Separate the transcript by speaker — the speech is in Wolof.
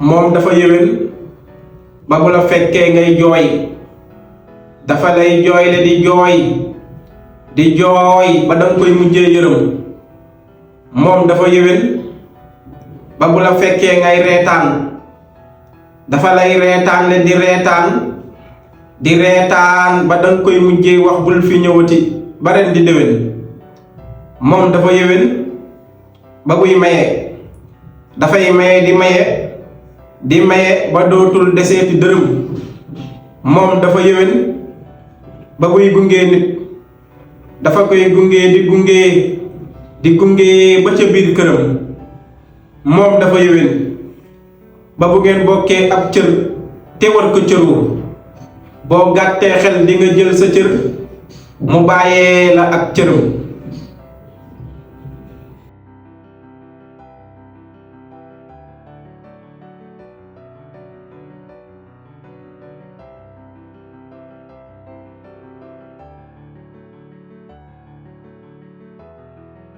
Speaker 1: moom dafa yéwén ba bu la fekkee ngay jooy dafa lay jooyle di jooy ba danga koy mujjee yërëm. moom dafa yéwén ba bu la fekkee ngay reetaan dafa lay reetaanle di reetaan ba danga koy mujjee wax bul fi ñëwati ba ren di déwén. moom dafa yéwén ba buy maye dafay maye di maye ba dootul deseeti dërëm. moom dafa yéwén ba buy gungee nit dafa koy di gunge ba ca biir këram. moom dafa yéwén ba bu ngeen bokkee ab cër te war ko cëroo boo gàttee xel di nga jël sa cër mu bàyyee la ak cëram.